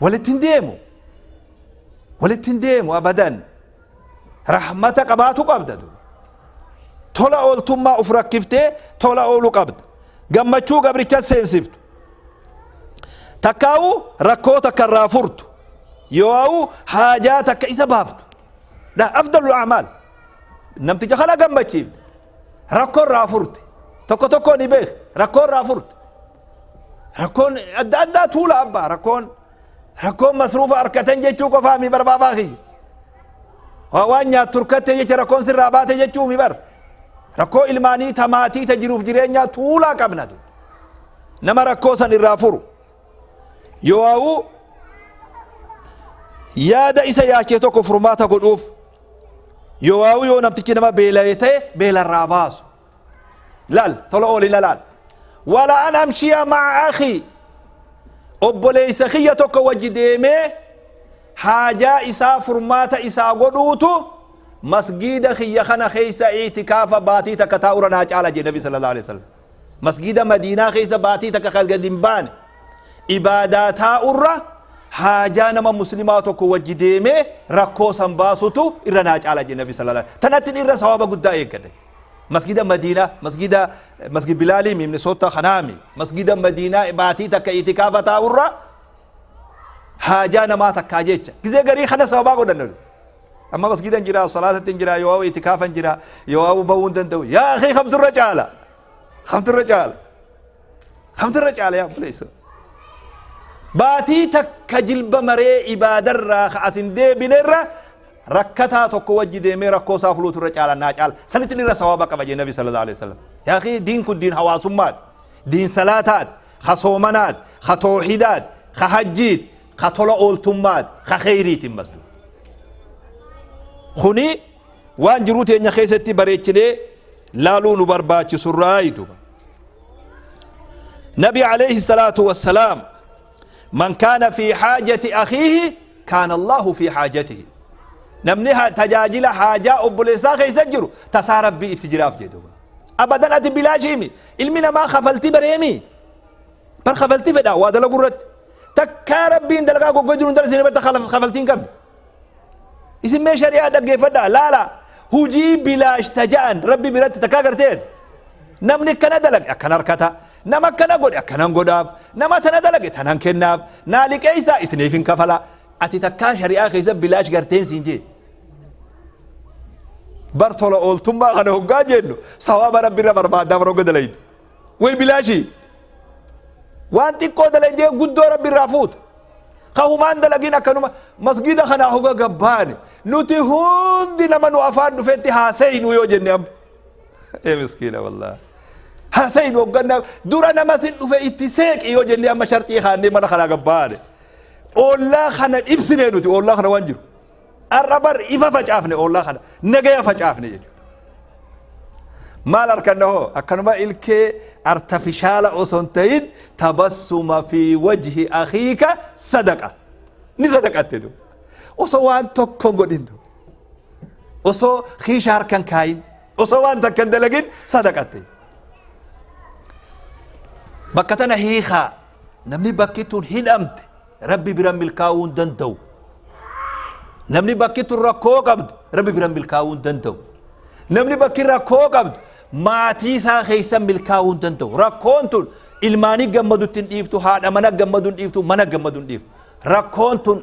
walitti hin deemu, walitti hin deemu abadan. Rahmata qabaatu qabda, tola ooltummaa uf rakkiftee tola ooluu qabda, gammachuu gabricha seensiftu takkaa'u, rakkoo takka irraa furtu, yoo haajaa takka isa baaftu. La afdalu a'maal namticha kana gammachiifte, rakkoo irraa furte. Tokko tokko ni beek, rakkoo irraa furte. Rakkoon adda addaa tuula abbaa. Rakkoon masruufa harkatan jechuu qofaa mi barbaabaa kiyya. Waan nyaattu turkatte jecha rakkoon sirraa baate jechuu mi bar. Rakkoo ilmaanii, tamaatii, ta jiruuf jireenyaa tuulaa qabna. Nama rakkoo san irraa furu, yoo yaada isa yaachee tokko furmaata godhuuf, yoo namtichi nama beela'e ta'e beelarraa baasu. Laal, tola oolina laal. Wala an amshiya ma'a akhi, obboleeysa kiyya tokko wajji deemee haajaa isaa furmaata isaa godhuutu masgiida kiyya kana keessa itikaafa baatii takka taa'ura naa caala jee Nabi sallallahu alaihi wasallam. Masgiida Madiinaa keessa baatii takka kan gad hin baane ibaadaa taa'urra haajaa nama muslimaa tokko wajji deemee rakkoo san baasutu irra naa caala jee Nabi sallallahu alaihi wasallam. Tanatti irra sawaaba guddaa eeggadha. Masgida Madiinaa, masgida Masgid Bilaalii Minnesota kanaami, masgida Madiinaa baatii takka itikaafa taa'urra haajaa namaa takkaa jecha gizee garii kana sababaa godhanna. Amma masgidan jira, salaatatti jira, yoo itikaafan jira, yoo bahuu hin danda'u. Yaa akhi, kamturra caala? Kamturra caala? Kamturra caala, yaa obboleessa? Baatii takka jilba maree ibaadarraa ka asin deebinerra rakkataa tokko wajji deemee rakkoo isaa fuluutu irra caala, naa caala. Sanitti irra sawaaba qaba jee Nabi sallallahu alaihi wasallam. Yaa akhi, diin kun diin hawaasummaati, diin salaataati, ka soomanaati, ka toohidaati, ka hajjiiti, ka tola ooltummaati, ka kheyriitiin masdu. Kuni waan jiruu teenya keessatti bareechinee laaluu nu barbaachisurraa duba. Nabi alayhi salaatu wassalaam من كان في حاجة أخيه كان الله في حاجته. نمني تجاجل حاجة أبوليسا خيسجرو تسارب بي اتجراف جدوبا أبدا أتي بلا جيمي علمنا ما خفلتي بريمي بل خفلتي فدا وهذا لقرت تكارب بين دلقا قدرون درسين بل خفلتين قبل اسم شريعة دقي فدا لا لا هجي بلا اشتجان ربي برت تكاكرتين نمني كنا دلق أكنا ركتا نما كنا قد أكنا قداف نما تنا دلق تنان كناف نالك إيسا إسنيفين كفلا أتي تكا شريعة خيسا بلاش قرتين سنجي برطولا أولتم ما غنهم قاجنو سواب ربي ربر بعد دامرو قد ليد وي بلاشي وانتي قد ليد قدو ربي رافوت خهمان دلقين كانوا مسجد خنا هو قبان نوتي هندي لما نوافان نفتي حسين ويوجن أم إيه مسكينة والله حسين وقلنا دورنا ما سن في اتساق يوجن أم شرطي خاني ما خنا قبان والله خنا إبسني نوتي والله خنا وانجر الربر إفا فجأفني والله خنا نجيا فجأفني ما لركنه أكنما إلك أرتفشال أصنتين تبسم في وجه أخيك صدقة نصدقة تدو وصوان تكون قديندو وصو خيشار كان كاين وصوان تكن دلقين صدقة تدو بكتنا هيخا نمني بكتون هين أمت ربي برم الكاون دندو نمني بكتون ركو قبض ربي برم الكاون دندو نمني بكي ركو قبض maatii isaa keessa milkaa'uu hin danda'u. Rakkoon tun ilmaanii gammadutti hin dhiiftu, haadha mana gammaduu hin dhiiftu, mana gammaduu hin dhiiftu. Rakkoon tun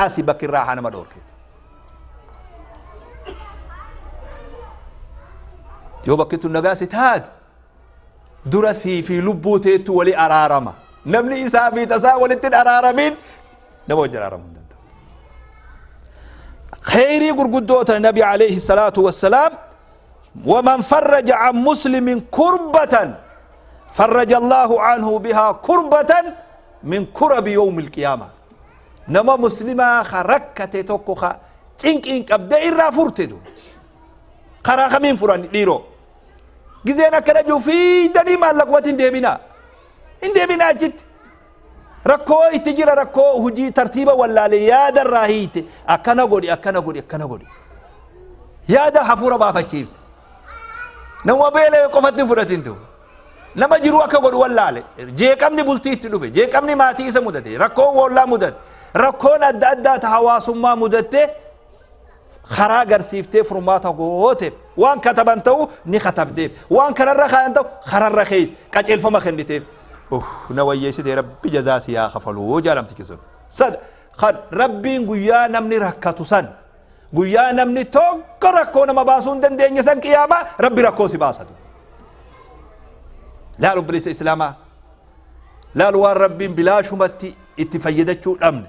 asii bakki irraa haa nama dhoorke. Yoo bakki tun nagaa si taate dura sii fi lubbuu teettu wali araarama. Namni isaa fi tasaa walitti hin araaramiin nama wajjin araaramuu hin danda'u. Khayrii gurguddoota Nabi alayhi salaatu wassalaam ومن فرج عن مسلم كربة فرج الله عنه بها كربة من كرب يوم القيامة. نما مسلمة خركة توكوخا تنك إنك أبدأ إرى فرتدو خراخ من فران ليرو جزينا كرجو في دني ما لقوة ديبنا إن ديبنا جت ركو اتجرى ركو هجي ترتيبا ولا لياد الراهيت أكنا قولي أكنا قولي أكنا قولي يا دا حفورة بافتشيف نما بيله قفتني فرتين نما جروا كقول ولا عليه جيكم نبلتي تلوفي جيكم نماتي إسا مدته ركون ولا مدت ركون أدى أدى تهواس ما مدته خراجر سيفته فرماته قوته وان كتبنتو نختب ديب وان كرر خانتو خرر رخيص كج ألف ما خندتيب أوه نوية سيد ربي جزاسي يا خفلو جرم تكسر صد خد ربي قيا نمني ركتوسن قيا نمني توك ركونا ما باسون دن دين يسن قيامة ربي ركوسي باسدو لا رب ليس إسلاما لا لوار ربي بلا شمتي اتفيدتشو الأمن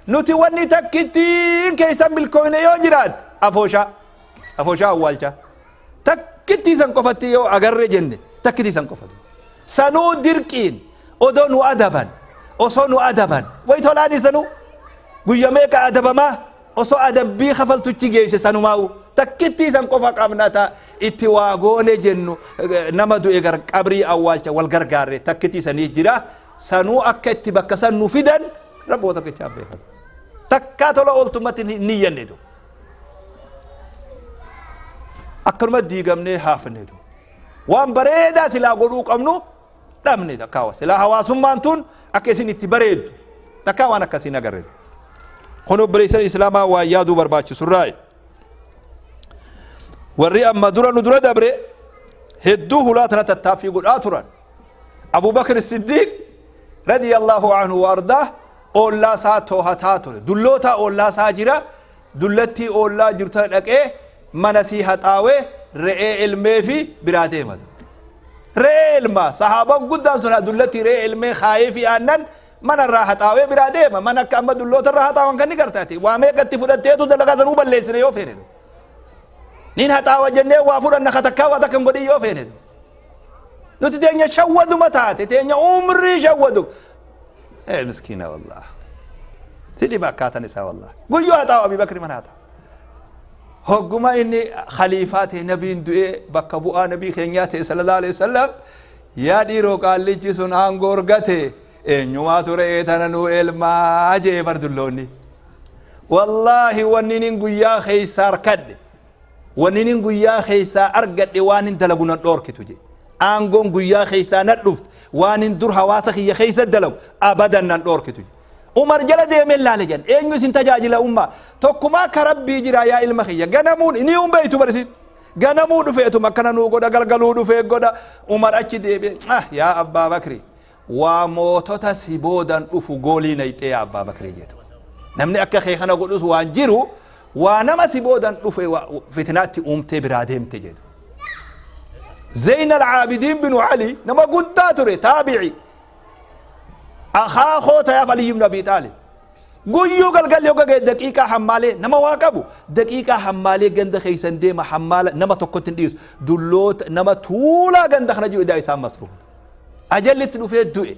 نوتي وني تكتين كيسان بالكوين يوجرات أفوشا أفوشا أولشا تكتي سنكفتي يو أقر جنة تكتي سنكفتي سنو دركين أدونو أدبا أصونو أدبا ويتولاني سنو قياميك أدبا ما أصو أدبي خفلتو تيجيس سنو ماو تكتي سنكفك أمناتا اتواغوني جنو نمدو إغر قبري أولشا والغرغاري تكتي سنيجرا سنو أكتي بكسن نفيدن ربو تكتي أبي هذا تكاتلو أولتمت نية ندو أكرم ديغمني هاف ندو وان بريدا سلا غلوك أمنو دمني تكاوا سلا هواسم مانتون أكسين اتبريد تكاوا أنا كسين أقرد خنو بريسر إسلاما ويادو برباتش سراي والرئة مدورة ندورة دبري هدوه لا تنتتافي قل آترا أبو بكر الصديق رضي الله عنه وأرضاه أولا سا توها تاتر دلوتا أولا ساجرة دلتي أولا جرتا لك إيه منسيها تاوي رئي علمي في براته مدو رئي علما صحابة قدام سنة دلتي رئي علمي خايفي أنن من الراحة تاوي براته ما من كأما دلوتا الراحة تاوان كان نكرتاتي وامي قد تفدتيتو دلقا زنوبا ليسني يوفيني نين هتاوى جنة وافور أن خطكا وتكن قدي يوفيني نوتي تينيا شودو متاتي تينيا عمري شودو ايه مسكينة والله تدي باكاتا نساء والله قل يو هتاوى أبي بكر من هذا هقوما إني خليفات نبي دوئي بكبوء نبي خينياتي صلى الله عليه وسلم يا ديرو قال لي جسون آنغور غتي Eenyumaatu re'ee tana nuu elmaa jee bar dulloonni. Wallaahi wanni nin guyyaa keeysaa arkadhe, wanni nin guyyaa keeysaa argadhe waan hin dalagu nan dhoorkitu jee. Aangoon guyyaa keeysaa nan dhufte waan hin dur hawaasa kiyya keeysa dalagu abadan nan dhoorkitu jee. Umar jala deemee laale jan eenyu isin tajaajila ummaa tokkumaa ka Rabbii jira yaa ilma kiyya ganamuun inni hin beeytu barisiin ganamuu dhufeetuma akkana nuu godha galgaluu dhufee godha. Umar achi deebi'e, ah yaa Abbaa Bakri, waa mootota si boodan dhufu goolii nayxee yaa Abbaa Bakri jedhu. Namni akka kee kana godhus waan jiru waa nama si boodan dhufe fitnaatti uumtee biraa deemte jedhu. Zeyn al-Aabidiin binu Ali nama guddaa ture, taabi'i akaakoo tayaaf Ali ibn Abi Xaalib. Guyyuu galgalli hogga ga'e daqiiqaa hammaalee nama waa qabu daqiiqaa hammaalee ganda keeysan deema, hammaala nama tokkotti hin dhiisu, dulloota nama tuulaa ganda kana jiru idaa isaan masruufa. Ajallitti dhufee du'e.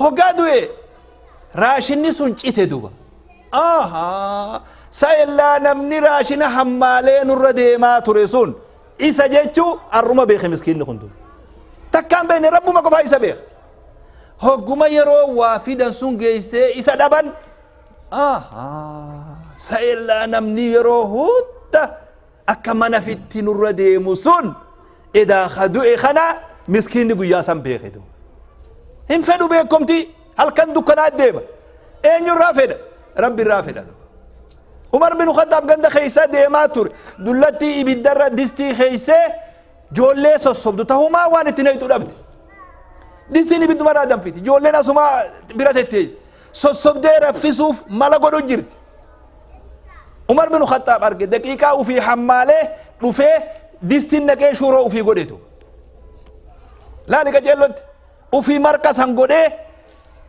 Hoggaa du'e raashinni sun cite duba. Ahaa, sa'ellaa namni raashina hammaalee nurra deemaa ture sun isa jechuu arruma beeke. Miskiinni kun duba takkaan beekne, Rabbuma qofaa isa beeka. Hogguma yeroo waa fidan sun geessee isa dhaban, ahaa, sa'ellaa namni yeroo hunda akka mana fitti nurra deemu sun edaa ka du'e kana. Miskiinni guyyaa san beeke duba. Hin fedhu beekomti, halkan dukkanaa deema. Eenyurraa fedha? Rabbi irraa fedha. Umar bin Khattaab ganda keessa deemaa ture, dullattii ibiddarra distii keeysee joollee sossobdu tahumaa waan itti nayxu dhabde. Distiin ibiddumarraa danfiti, joolleen asumaa bira tetteessi, sossobdee raffisuuf mala godhu jirti. Umar bin Khattaab arge, daqiiqaa ufii hammaalee dhufee distiin naqee shuuroo ufii godhetu laali qaceellotti ufii marqa san godhee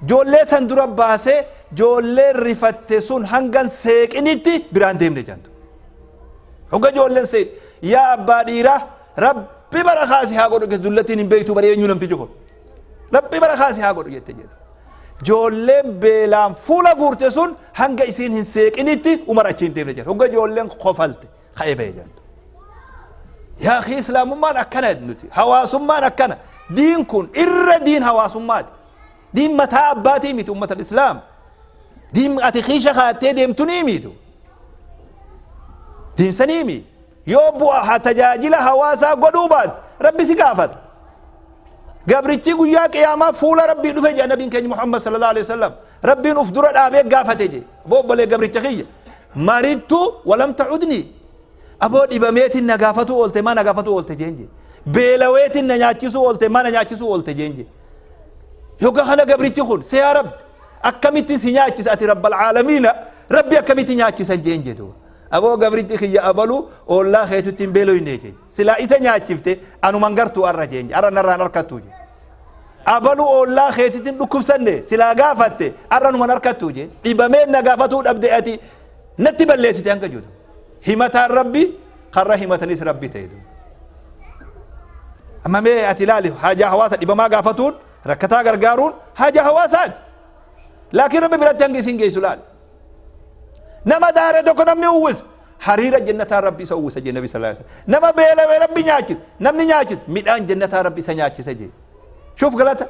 joollee san dura baasee, joolleen rifatte sun hangan seeqinitti biraan deemne jantu. Hogga joolleen seeq, yaa abbaa dhiiraa, Rabbi bara kaasi haa godhu. Dullattiin hin beektu bari eenyu namtichi kun. Rabbi bara kaasi haa godhu jette jedha. Joolleen beelaan fuula guurte sun hanga isiin hin seeqinitti Umar achi hin deemne jedha. Hogga joolleen kofalte ka'ee ba'e jantu. Yaa akhi, islaamummaan akkana, nuti hawaasummaan akkana. Diin kun irra diin hawaasummaati. Diin mataa abbaatii miti, ummata islaam. Diin ati kiisha kaattee deemtu ni mitu. Diin sanii mi. Yoo bu'a haa tajaajila hawaasaa godhuu baate Rabbi si gaafata. Gabrichi guyyaa qiyaamaa fuula Rabbii dhufe jedha nabiin keenya Muhammad sallallahu alaihi wasallam. Rabbiin uf dura dhaabee gaafate je. Aboo obbolee gabricha kiyya. Marittu walam ta'udni. Aboo dhibameetiin na gaafatu oolte maa na gaafatu oolte jeen je. Beelaweetiin na nyaachisuu oolte maa na nyaachisuu oolte jeen je. Yogga kana gabrichi kun see, yaa Rabbi, akkamitti si nyaachisa? Ati Rabbal caalamiina, Rabbi akkamitti nyaachisan jeen jedhu. Aboo gabrichi kiyya abalu oollaa keetutti hin beeloyne jee. Silaa isa nyaachifte anuman gartuu arra jeen, arra narraan harkattuu jee. Abalu oollaa keetitti hin dhukkubsanne, silaa gaafatte arra numan harkattuu jee. Dhibameen na gaafatuu dhabde, ati natti balleessite hanga jedhu. Himataan Rabbi karra himatanis Rabbi ta'e. Amma mee ati ilaali, haajaa hawaasa dhibamaa gaafatuun, rakkataa gargaaruun haajaa hawaasaati. Laakiin Rabbi biratti hangi isin geessu laali. Nama daare tokko namni uwwisa. Hariira jannataa Rabbi isa uwwisa jee Nabi sallallahu alaihi wasallam. Nama beelawee Rabbi nyaachisa. Namni nyaachisa midhaan jannataa Rabbi isa nyaachisa jee. Shuuf galata.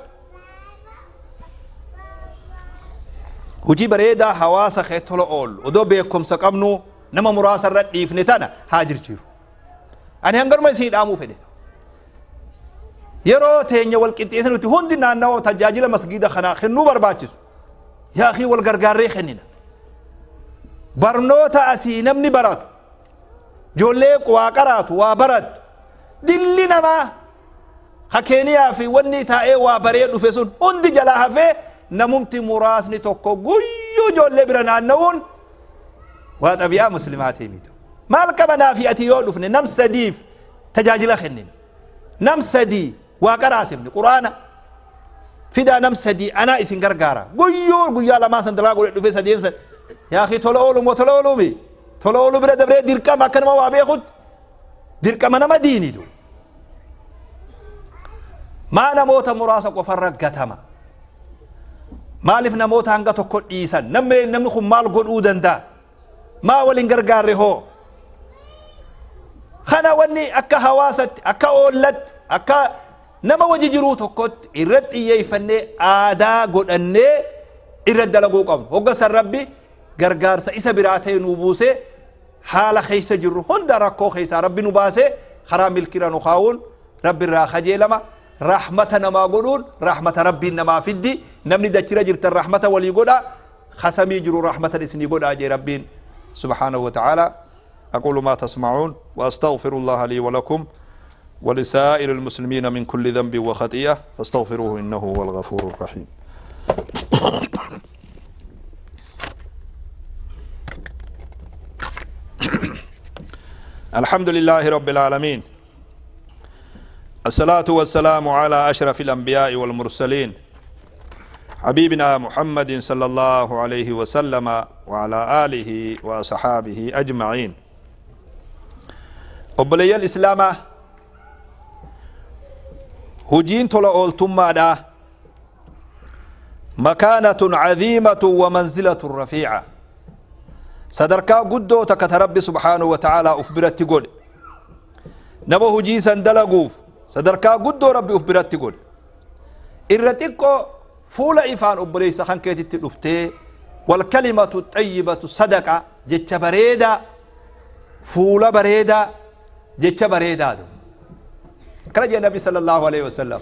Hojii bareedaa hawaasa kee tola oolu odoo beekumsa qabnu nama muraasa irra dhiifne tana haa jirjiiru. Ani hanganuma isinii dhaamuu fedhe. Yeroo teenya wal qixxeessa nuti hundi naannawa tajaajila masgiida kanaa kennuu barbaachisu. Yaa akii, wal gargaarree kennina. Barnoota asii namni baratu, ijoollee waa qaraatu, waa barattu, dilli namaa ka Keeniyaa fi wanni taa'ee waa baree dhufe sun hundi jalaa hafee namumti muraasni tokko guyyuu ijoollee bira naanna'uun waa xabi'aa muslimaatii miti. Maal qabanaa fi ati yoo dhufne nam sadiif tajaajila kennina. Nam sadii waa qaraasifne, quraana fidaa, nam sadii anaa isin gargaara. Guyyuu guyyaa lamaan san dalaa godhe dhufe sadeen san. Yaa akhi, tola oolu moo tola ooluumi? Tola ooluu bira dabree dirqama akka nama waa beekutti. Dirqama nama diiniitu. Maa namoota muraasa qofarra gatama? Maaliif namoota hanga tokko dhiisan? Namni kun maal godhuu danda'a? Maa waliin gargaarre hoo? Kana wanni akka hawaasatti, akka oollatti, akka Nama wajji jiruu tokkotti irratti xiyyeeffannee aadaa godhannee irratti dalaguu qabnu. Hogga san Rabbi gargaarsa isa biraa ta'e nuu buusee haala keessa jirru hunda rakkoo keessaa Rabbi nu baasee karaa milkiirra nu kaa'uun Rabbi irraa kajeelama. Rahmata namaa godhuun rahmata Rabbiin namaa fiddi. Namni dachira jirtan rahmata walii godha. Khasamii jiru rahmatan isinii godhaa jee Rabbiin subhaanahu wa ta'ala. أقول ما تسمعون وأستغفر الله لي ولكم ولسائر المسلمين من كل ذنب وخطيئة فاستغفروه إنه هو الغفور الرحيم. الحمد لله رب العالمين، الصلاة والسلام على أشرف الأنبياء والمرسلين حبيبنا محمد صلى الله عليه وسلم وعلى آله وصحابه أجمعين. أبلي الإسلام هجين طلع أولتما مكانة عظيمة ومنزلة رفيعة. صدركا قدو تكت ربي سبحانه وتعالى أفبرت تقول نبو هجي سندلقوف صدركا قدو ربي أفبرت تقول إرتكو فول إفان أبلي سخن كيتي تلفتي والكلمة الطيبة صدقة جتش بريدة فول بريدة جتش بريدة دو. كرجع النبي صلى الله عليه وسلم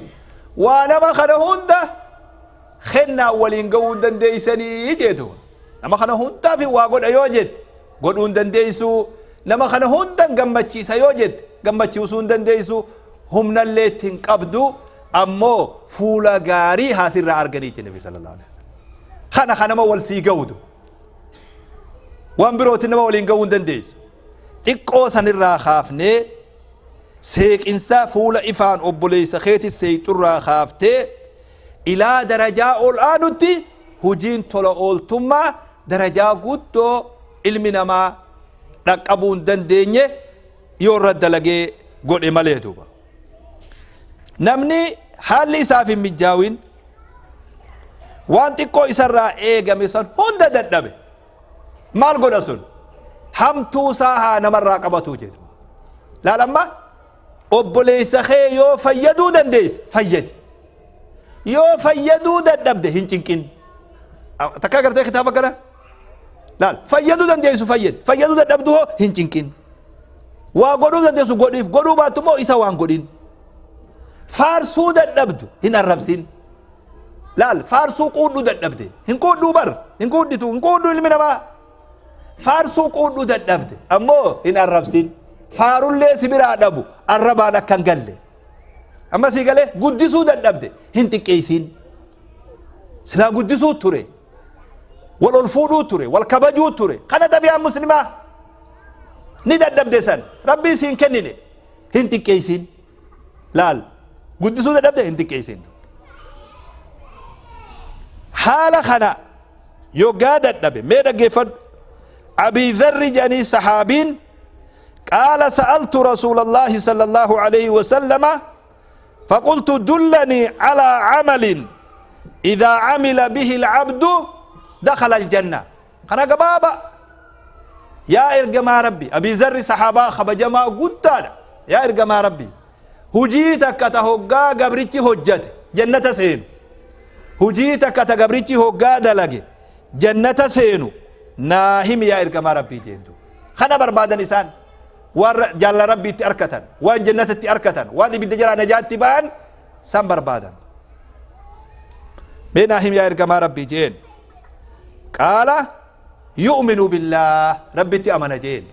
وانا ما خنهون ده خنا ولين قون دنديسني يجيتو نما خنهون ده في واقول أيوجد قون دنديسو نما خنهون ده قمتشي سيوجد قمتشي وسون دنديسو هم نلي تنقبدو أمو فولا غاري هاسر أرجني النبي صلى الله عليه وسلم خنا خنا ما ولسي قودو وان بروت نما ولين قون دنديس تقو سنرا خافني سيك إنسا فولا إفان أبوليس خيتي سيترا خافتي إلى درجة الآنتي هجين طلع أولتما درجة قدو علمنا ما ركبون دنديني يورد لقي قول إماليه دوبا. نمني حالي سافي مجاوين وانتي كو إسرا إيغا ميسان هند دندبه مال قد أسون همتو ساها نمر راقبتو جيدو لا لما obboleessa kee yoo fayyaduu dandeesse fayyadi, yoo fayyaduu dadhabde hin cinqin. Takka agartee kitaaba kana laal, fayyaduu dandeessu fayyadi, fayyaduu dadhabdu hoo hin cinqin. Waa godhuu dandeessu godhiif, godhuu baattu immoo isa waan godhin. Faarsuu dadhabdu hin arrabsin. Laal, faarsuu quudhuu dadhabde hin quudhuu bar, hin quudhitu, hin quudhuu ilmi namaa. Faarsuu quudhuu dadhabde ammoo hin arrabsin. Faarullee si biraa dhabu arrabaan akka hin galle. Amma sii galee guddisuu dadhabde hin xiqqeessin. Silaa guddisuu ture, wal ol fuudhuu ture, wal kabajuu ture. Kana xabiyaan muslimaa ni dadhabde san rabbiin siin kennine hin xiqqeessin. Laal, guddisuu dadhabde hin xiqqeessin. Haala kana yoggaa dadhabe mee dhaggeeffadhu. Abii Dharri jedhanii sahaabiin قال سألت رسول الله صلى الله عليه وسلم فقلت دلني على عمل إذا عمل به العبد دخل الجنة. أنا قبابة يا إرجما ربي أبي ذر صحابة خبجما قدانا يا إرجما ربي هجيتك تهجا قبرتي هجت جنة سين، هجيتك تقبرتي هجا دلقي جنة سينو ناهم يا إرجما ربي جندو خنا برباد نسان وار جل ربي تأركتن وان جنة تأركتن وان بدجرا نجاة تبان سام بربادا بينهم يا إرجما ربي جين. قال يؤمن بالله ربي تأمن جين.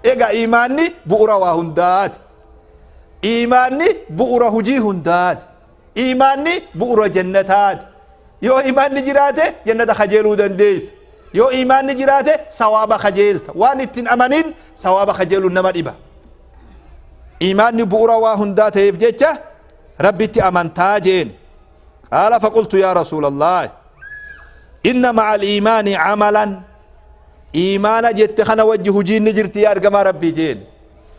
إيجا إيماني بؤرة وهندات، إيماني بؤرة هجي هندات، إيماني بؤرة جنتات. يو إيماني جراته جنة خجلو دنديس، يو إيمان جراته ثواب خجلت وان اتن أمانين ثواب خجل النمر إبا. إيمان بؤرة وهندات يفجتة ربي تأمن تاجين. قال فقلت يا رسول الله إن مع الإيمان عملا، إيمان جت خنا وجه جين نجرتي يا أرجما ربي جين.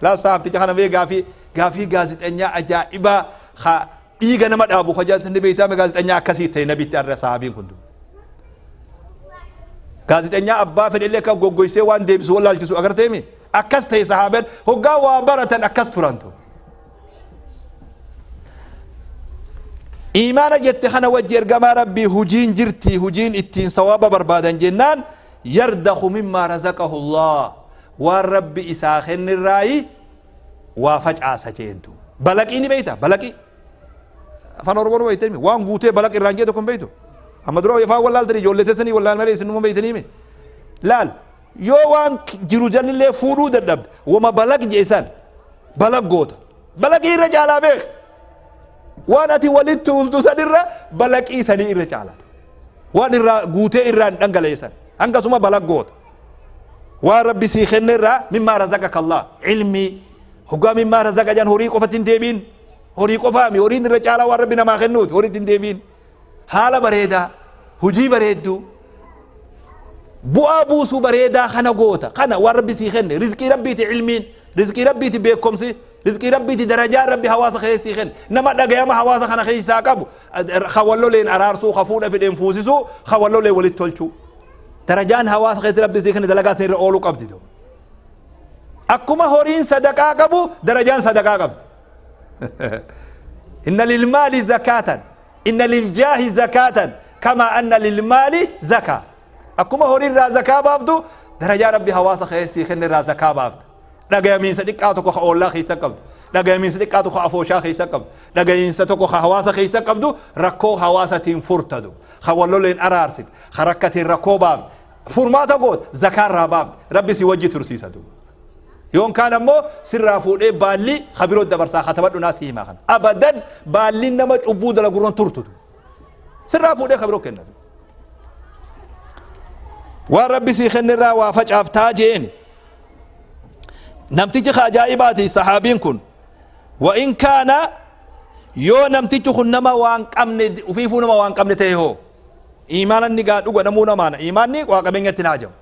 لا صاحب تجخنا في قافي قافي قازت أنيا أجائبا خا إيجا نمر أبو خجات النبي تام قازت أنيا كسيتين نبي ترى صحابين كنتم gaazexeenya abbaa fedhe ka goggoysee waan deebisu wallaalchisu agarteemi akkas ta'e sahaabeen hoggaa waa baratan akkas turantu. Iimaana jette kana wajji ergamaa Rabbii hujiin jirti, hujiin ittiin sawaaba barbaadan jennaan yardakhu mimmaa razaqahu Allah, waan Rabbi isaa kennirraayi waa facaasa jeentu. Balaqii ni beeyta? Balaqii afaan Oromoo beeytanii waan guutee balaq irraan jee tokko hin beeytu. Amma dura afaan wallaaltanii ijoollee teessanii wallaal malee isinuma beeytanii mi laal. Yoo waan jiru jalillee fuudhuu dadhabde wama balaq jeesan balaq goota. Balaqii irra caalaa beek, waan ati walitti tuultu sanirra balaqii sanii irra caalata, waan irraa guutee irraan dhangaleessan hangasuma balaq goota. Waan Rabbi sii kenne irraa, mimmaa razaqaka Allah, ilmii hoggaa mimmaa razaqa jan horii qofatti hin deebiin. Horii qofaami, horiin irra caalaa waan Rabbi namaa kennuuti. Horiitti hin deebiin, haala bareedaa, hujii bareedduu, bu'aa buusuu bareedaa kana goota. Kana waan Rabbi sii kenne, rizqii Rabbiiti ilmiin, rizqii Rabbiiti beekomsi, rizqii Rabbiiti darajaa Rabbi hawaasa keessa sii kenne. Nama dhagayama hawaasa kana keessaa qabu, ka walloleen araarsuu, ka fuudha fidheen fuusisuu, ka walloleen walitti tolchuu, darajaan hawaasa keessatti Rabbi sii kenne dalagaa san irra ooluu qabdi. Akkuma horiin sadaqaa qabu darajaan sadaqaa qabdi. Inna lilmaali zakaatan, inna liljaahi zakaatan kama anna lilmaali zakaa. Akkuma horii irraa zakaa baaftu darajaa Rabbi hawaasa keessii kenne irraa zakaa baafta. Dhagayamiinsa xiqqaa tokko ka oollaa keessa qabdu, dhagayamiinsa xiqqaa tokko afooshaa keessa qabdu, dhagayamiinsa tokko ka hawaasa keessa qabdu rakkoo hawaasatiin furtadu, ka walloleen araarsit, ka rakkatiin rakkoo baafte, furmaata goot, zakaa irraa baafte, Rabbi si wajji tursiisa duuba. Yoon kaan ammoo sirraa fuudhee baalli kabiroo dabarsaa. Katabadhu, naa si himaa kana, abadan baalli nama cubbuu dalagurran turtu sirraa fuudhee kabiroo kennatu. Waan Rabbi sii kennirraa waa facaaftaa jeeni. Namtichi ka ajaa'ibaati sahaabiin kun. Wa in kaana, yoo namtichi kun nama waan qabne, ufiifuu nama waan qabne ta'e hoo? Imaana inni gaa dhuga namuu namaana, imaanni waa qabeenyatti hin hajamu,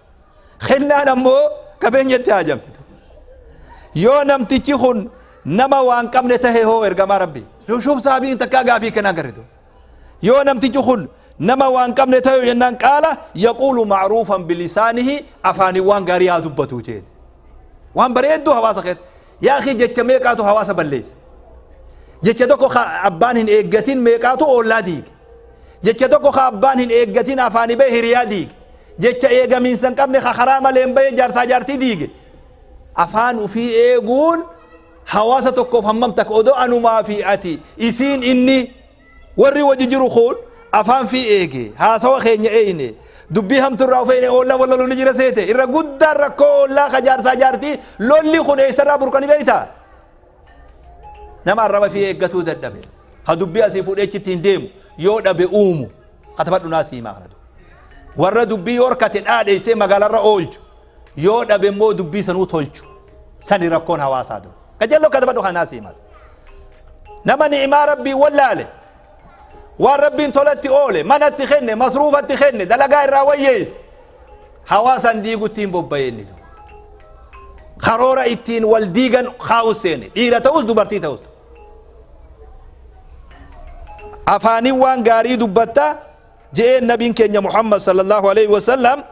kennaan ammoo qabeenyatti hajamti. Yoo namtichi kun nama waan qabne tahe hoo, ergamaa Rabbi? Shuuf, sahaabiin takkaa gaafii kanaa garritu. Yoo namtichi kun nama waan qabne ta'e jennaan, qaala yaquulu macruufan bilisaanihi, afaanii waan gaarii haa dubbatu jeen. Waan bareedduu hawaasa keessa. Yaa akhi, jecha meeqaatu hawaasa balleesse? Jecha tokko ka abbaan hin eeggatin meeqaatu oollaa diige? Jecha tokko ka abbaan hin eeggatin afaanii bahe hiriyaa diige. Jecha eegamiinsa hin qabne ka karaa malee hin bahe jaarsaa jaartii diige. Afaan ufii eeguun hawaasa tokkoof hammam takka. Odoo anumaa fi ati, isiin, inni, warri wajji jiru kun afaan fi eege, haasawa keenya eeyne, dubbii hamtu irraa ufeene, oollaa wal lolu ni jira seete. Irra guddaan rakkoo oollaa ka jaarsaa jaartii lolli kun eessarraa burqani beeyta? Nama arraba fi eeggatuu dadhabe, ka dubbii asii fuudhee achitti hin deemu, yoo dhabe uumu. Katabadhu, naa siimaa kana. Warra dubbii yoo horkate dhaadheessee magaalarra oolchu, yoo dhabe immoo dubbii sanuu tolchu, sani rakkoon hawaasaa du qajeelloo. Katabadhu, kanaa siimaa. Nama ni'imaa Rabbii wallaale, waan Rabbiin tolatti oole, manatti kenne, masruufatti kenne, dalagaa irraa wayyeesse, hawaasan diigutti hin bobba'eenni, karoora ittiin wal diigan kaa'u seene, dhiira ta'us dubartii ta'us. Afaaniin waan gaarii dubbatta je'een nabiin keenya Muhammad sallallahu alaihi wasallam.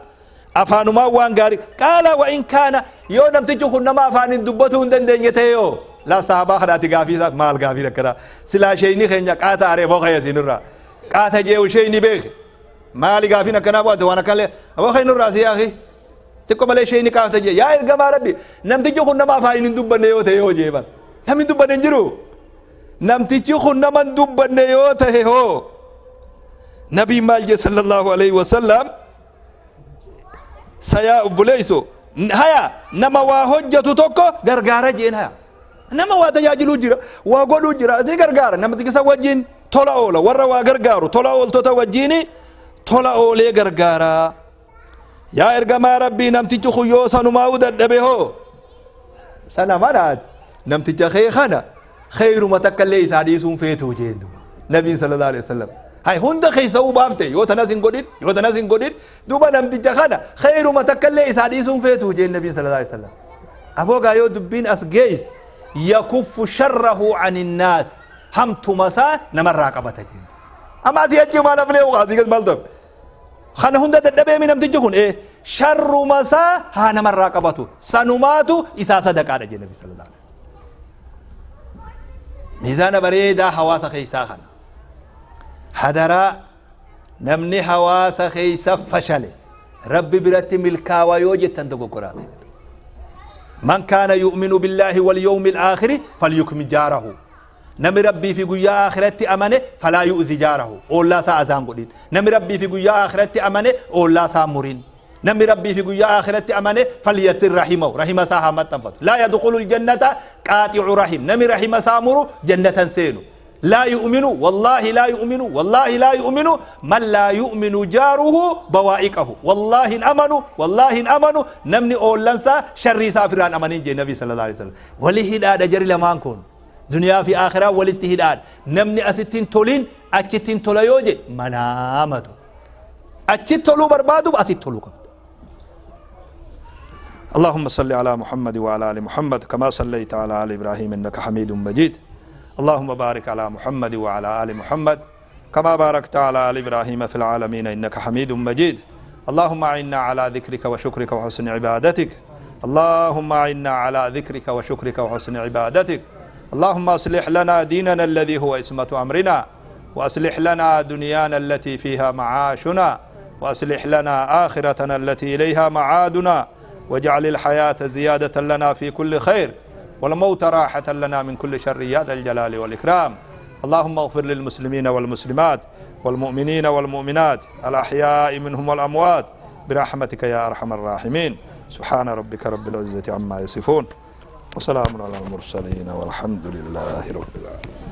Afaanumaan waan gaarii. Qaala wa in kaana, yoo namtichi kun nama afaaniin dubbatuu hin dandeenye ta'e yoo? Laa, sahabaa kanaati gaafii isaa maal gaafii akkana? Silaa sheeyni keenya qaata aree boo isinirraa qaata jeewu sheeyni beeke. Maali gaafiin akkanaa bu'ate? Waan akkanallee aboo kaynurraa si yaaqi xiqqoo malee sheeyni qaata jee. Yaa ergamaa Rabbi, namtichi kun nama afaaniin hin dubbanne yoo ta'e yoo jeeban? Namni hin dubbanne hin jiru. Namtichi kun nama hin dubbanne yoo ta'e hoo? Nabiin maal jee sallallahu alaihi wasallam? Sayaa obboleeyso, haya, nama waa hojjetu tokko gargaara jeen. Haya, nama waa tajaajiluu jira, waa godhuu jira, ni gargaara. Namtichi isa wajjin tola oola, warra waa gargaaru, tola ooltota wajjin tola oolee gargaara. Yaa ergamaa Rabbii, namtichi kun yoo sanumaa'uu dadhabe hoo? Sana manaati namticha kee kana kheyruma takka illee isaa dhiisuun feetuu jeen duba nabiin sallallahu alaihi wasallam. Hay, hunda keessa uu baafte, yoo tanas hin godhin, yoo tanas hin godhin, duba namticha kana kheyruma takka illee isaa dhiisuun feetuu jeen nabiin sallallahu alaihi wasallam. Aboogaa yoo dubbiin as geesse, yakuffu sharrahu anin naas, hamtuma isaa namarraa qabata jeen. Amma asii achi maal hafnee asii gad maal ta'e? Kana hunda dadhabee namtichi kun sharruma isaa haa namarraa qabatu, sanumaatu isaa sadaqaadha jee nabi sallallahu alaihi wasallam. Miizaana bareedaa hawaasa keessaa kana. Hadaraa, namni hawaasa keeysa fashale Rabbi biratti milkaawa yoo jettan dogoggoraa beekadha. Man kaana yu'minu billaahi wal yawmil aakhiri falyukrim jaarahu. Namni Rabbii fi guyyaa aakiratti amane falaa yu'zi jaarahu, oollaa isaa azaan godhin. Namni Rabbii fi guyyaa aakiratti amane oollaa isaa murin. Namni Rabbii fi guyyaa aakiratti amane falyasir rahimahu, rahima isaa haa maxxanfatu. Laa yadkhulu ljannata qaaxicu rahim, namni rahima isaa muru jannatan seenu. Laa yu'minu, wallaahi laa yu'minu, wallaahi laa yu'minu man laa yu'minu jaaruhu bawaa'iqahu. Wallaahi hin amanu, wallaahi hin amanu namni oollansaa sharrii isaa ofirraan amanin jee Nabi sallallahu alaihi wasallam. Wali hidhaadha jari lamaan kun, duniyaa fi akhiraa walitti hidhaadha. Namni asitti hin tolin achitti hin tola yoo jedhe manaamatu. Achitti toluu barbaaduuf asitti toluu qabda. اللهم صل على محمد وعلى ال محمد كما صليت على ال ابراهيم انك حميد مجيد. اللهم بارك على محمد وعلى ال محمد كما باركت على ال ابراهيم في العالمين انك حميد مجيد. اللهم اعنا على ذكرك وشكرك وحسن عبادتك. اللهم اعنا على ذكرك وشكرك وحسن عبادتك. اللهم اصلح لنا ديننا الذي هو عصمة امرنا، واصلح لنا دنيانا التي فيها معاشنا، واصلح لنا اخرتنا التي اليها معادنا، واجعل الحياة زيادة لنا في كل خير، والموت راحة لنا من كل شر يا ذا الجلال والإكرام. اللهم اغفر للمسلمين والمسلمات والمؤمنين والمؤمنات الأحياء منهم والأموات برحمتك يا أرحم الراحمين. سبحان ربك رب العزة عما يصفون، وسلام على المرسلين، والحمد لله رب العالمين.